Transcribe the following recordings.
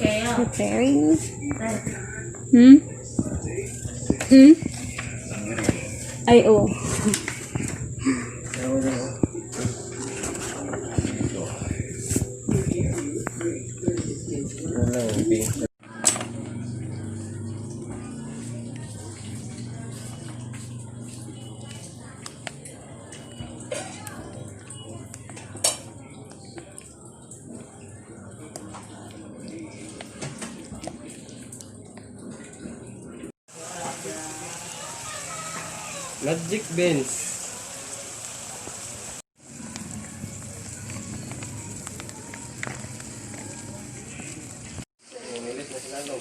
Preparing. Ay, oh. Ano lang, Magic Beans. Umilis na sila, no?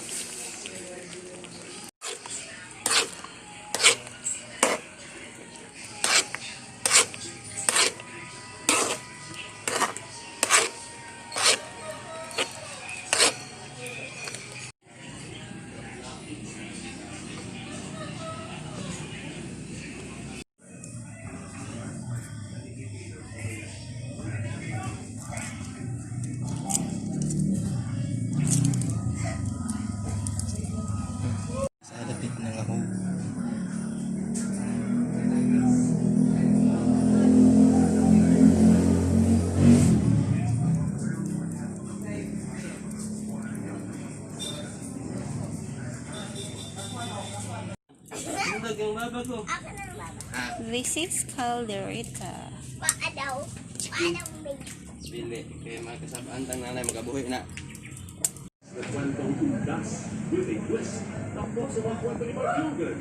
Sa dapit ng ako. Ang baba ko. This is caldereta. Paa daw. Paa daw may. Bili. Kaya mga kasabaan tang nanay magabuhi na. Kwentong undas with a twist. Takbo sa mga kwento ni Mark Cuban.